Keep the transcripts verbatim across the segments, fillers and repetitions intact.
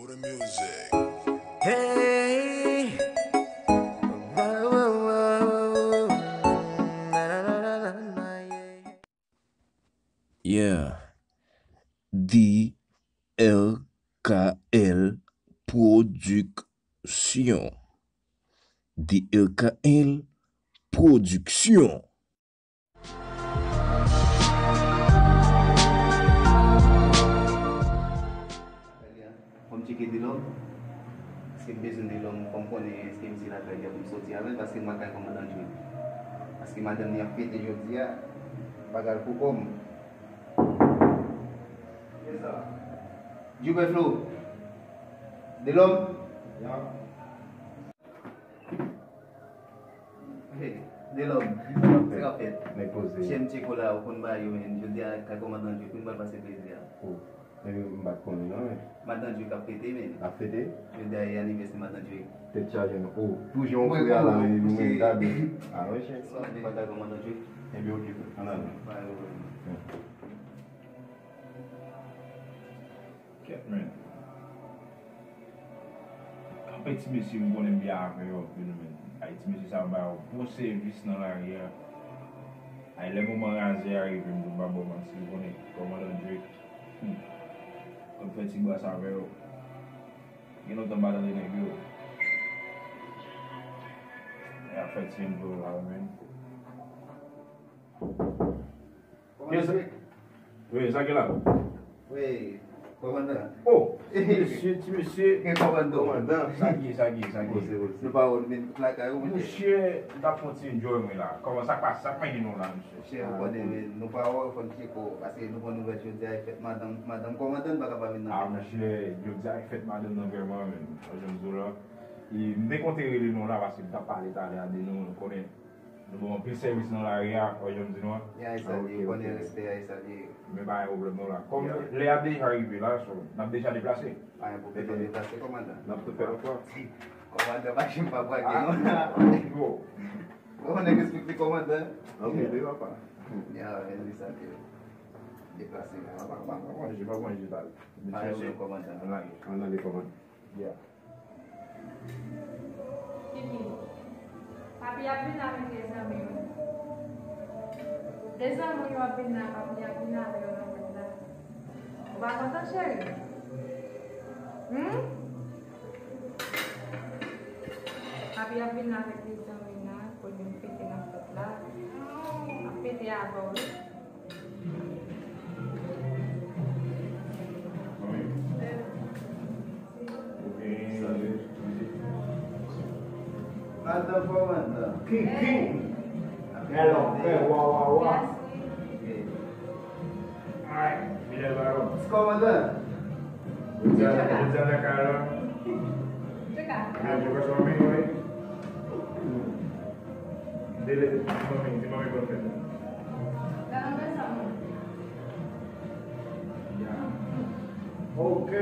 The music. Hey. Yeah. D R K L Production. D R K L Production. Fò m tcheke Delòm. Paske m bezwen Delòm, fò m konnen èske misye lakay li a pou m soti avè l, paske m pa kay kòmandan Djouy. Paske madanm li ap pete jodi a, bagay pou kò m. Djouy Bèflo. Delòm. Ya. Hey, Delòm, sa k ap fèt? Nèg poze. Chèn tcheko la, ou konn ba yo, men. Jodi a, kay kòmandan Djouy, pou n ba l pase plezi a. Oh, men m pa t konnen, non, men. Madanm Djouy k ap fete, men. Ap fete? Jodi a, e anivèsè madanm Djouy. Tèt chaje, non. Oh, pou jan w fè a la, men, ou menm, gade. Ah, wi, chèn. Sa, m pa kay kòmandan Djouy. Ebyen, oke, frè. Ann ale. Pa gen pwoblèm. Hmm. Kèt, men. Kanpe ti mesye, m konnen m byen avè yo anpil, men. Ay, ti mesye sa yo ba yo bon sèvis nan lari a. Ay, lè moman razè a rive, m konn pa ba w manti, ou konnen, kòmandan Drake. Hmm. Konn fè ti bras avè yo. Gen lontan m pa tande nèg yo. Y ap fè ti enjoy la, men. Yes, sir. Wi, sa ki la? Wi, kòmandan. Oh, ti mesye, ti mesye. Gen kòmandan. Kòmandan, sa ki ye, sa ki ye, sa ki ye? Bon, se bon, se. Nou pa wè nou vin tout lakay ou, mesye. Monchè, m t ap fè yon ti enjoy mwen la. Kòman sa k pase? Sa k mande nou la, mesye? Monchè, ou konnen, men, nou pa wè w, fò n tcheke w, paske nou pran nouvèl jodi a, e fèt madanm, madanm kòmandan, n pa ka pa vin nan fèt la. Ah, monchè, jodi a e fèt madanm nan vrèman, men. Jan m di w la. E m te konte rele nou la, paske m t ap pale talè a de nou, nou konnen. Nou ba w anpil sèvis nan lari a, wè jan m di nou an. Ya, e salye, ou konnen respè a, e salye. Men pa gen pwoblèm non la. Kòm lè a deja rive la, so, n ap deja deplase. Pa gen pwoblèm, n ap deplase, kòmandan. N ap tou fè yon fwa. Kòmandan, pa janm pa brage non. Yo. Kòmandan, respekte kòmandan. Ok, de papa. Ya, men se sa ke deplase la. Pa, pa, pa, pa manje, pa manje, pa. Pa manje, kòmandan. Ann ale, ann ale, kòmandan. Yeah. Kiki, papi ap vin avèk de zanmi yo. De zanmi yo ap vin la, papi ap vin avè yo nan fèt la. Ou pa kontan, cheri? Hmm? Papi ap vin avèk de zanmi la, pou yo vin fete nan fèt la. Ap fete avè w, wi. Madan kòmandan. King, king. Hello, hey, wa, wa, wa. Alright, Fidel Baron. Ti kòmandan. Ou di a, ou di a nan kay la. Tcheka. Mwen, mwen, mwen, mwen. Dele, di manmi, di manmi bòn fèt. Gade anpè sa, mwen. Ya. Ok.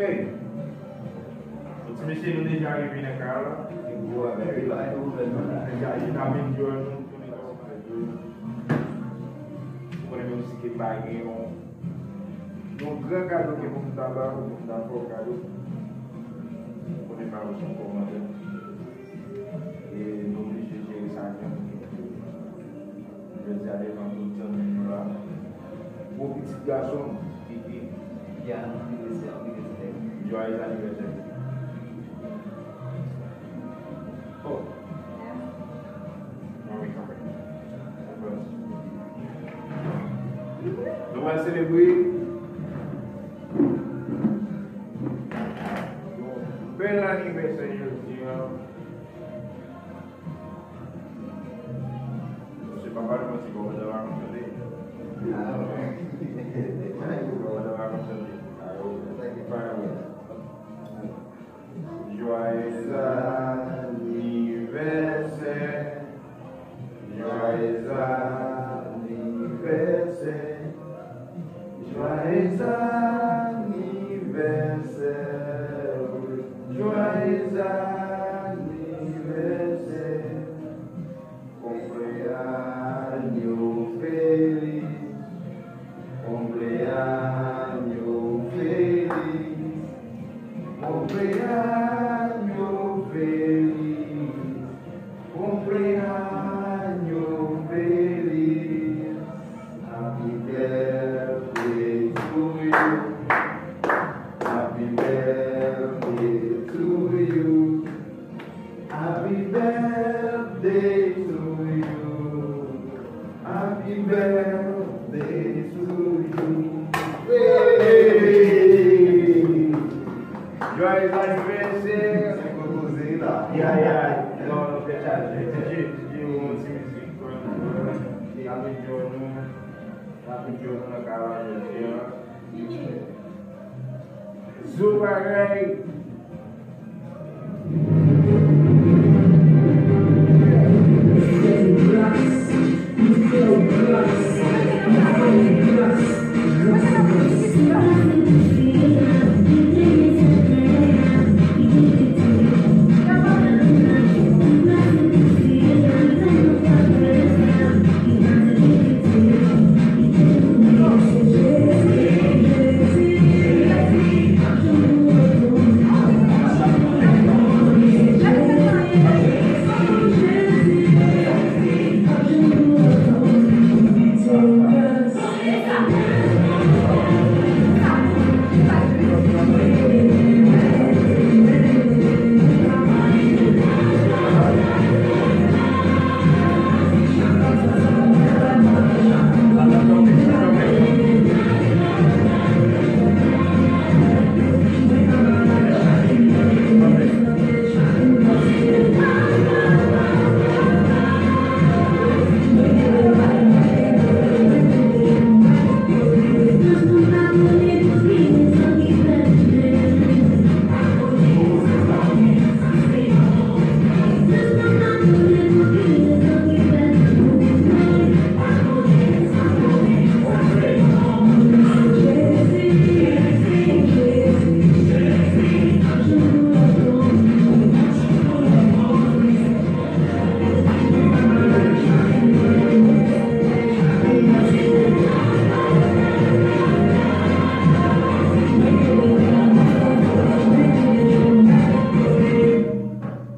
Bon, ti mesye, nou deja rive nan kay la. Gwo bagay, wi, pa gen pwoblèm, non, la. Deja, nou ta vin jwenn nou, tounen nan yon kay. Ou konnen menm si ke m pa gen yon, yon gran kado ke pou m ta ba ou, pou m ta fè w kado. Ou konnen pa ou se yon kòmandan. E nou oblije jere sa jan nou gen pou yo. Jodi a devan tout zanmi nou la. Gwo pitit gason m, Kiki. Kiki a anivèsè, anivèsè. Joyeux anniversaire. Oh. Mami kanpe. Nou pral selebre yon bèl anivèsè jodi a. Se papa nou manti, kòmandan pa konn chante. Kòmandan pa konn chante. Joyeux anniversaire. Joyeux anniversaire. Joyeux anniversaire. Joyeux anniversaire. Cumpleaños feliz. Cumpleaños feliz. Cumpleaños feliz, cumpleaños feliz. Happy birthday to you. Happy birthday to you. Happy birthday to you. Happy birthday to you. Hey! Joyeux anniversaire! Sa k ap poze la. Ya, ya. Non, nou te chaje. D J, D J, ou yon ti mizik pou nou. N ap enjoy nou. N ap enjoy nou nan karaoke jodi a. Zo bagay.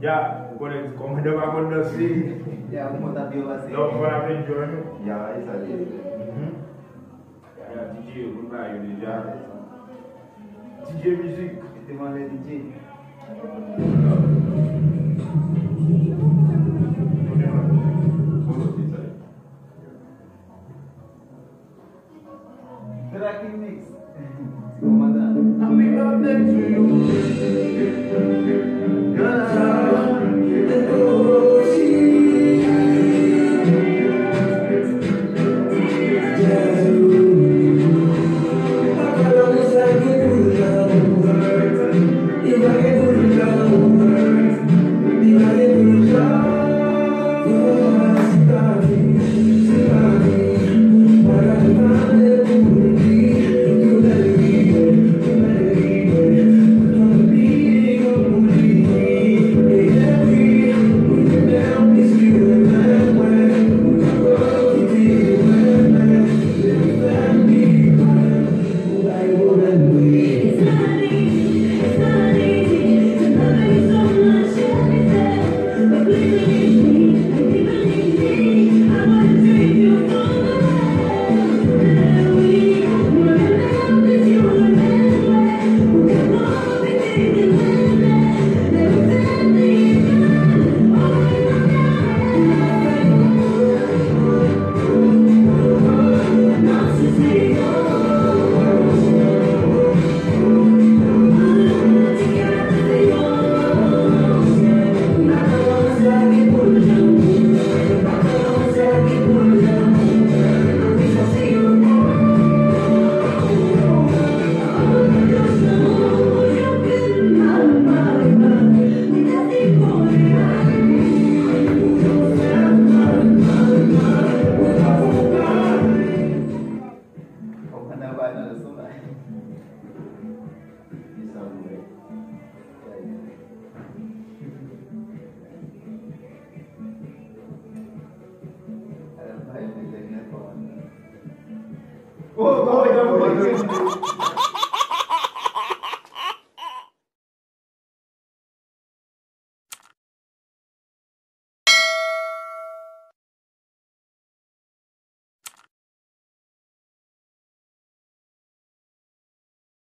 Ya, ou konnen kòmandan pa konn danse. Ya, ou konn ap byen pase. Donk, fò n ap enjoy nou. Ya, e sa li ye. Mhm. Ya, D J, ou konn bagay yo deja. D J mizik. Mete m anlè D J. Draki Mix. Ti kòmandan. Happy birthday to you. Kòmandan pa nan leson la. Li sanble. Al bay mwen lè gen kòmandan. Oh, kòmandan, kòmandan.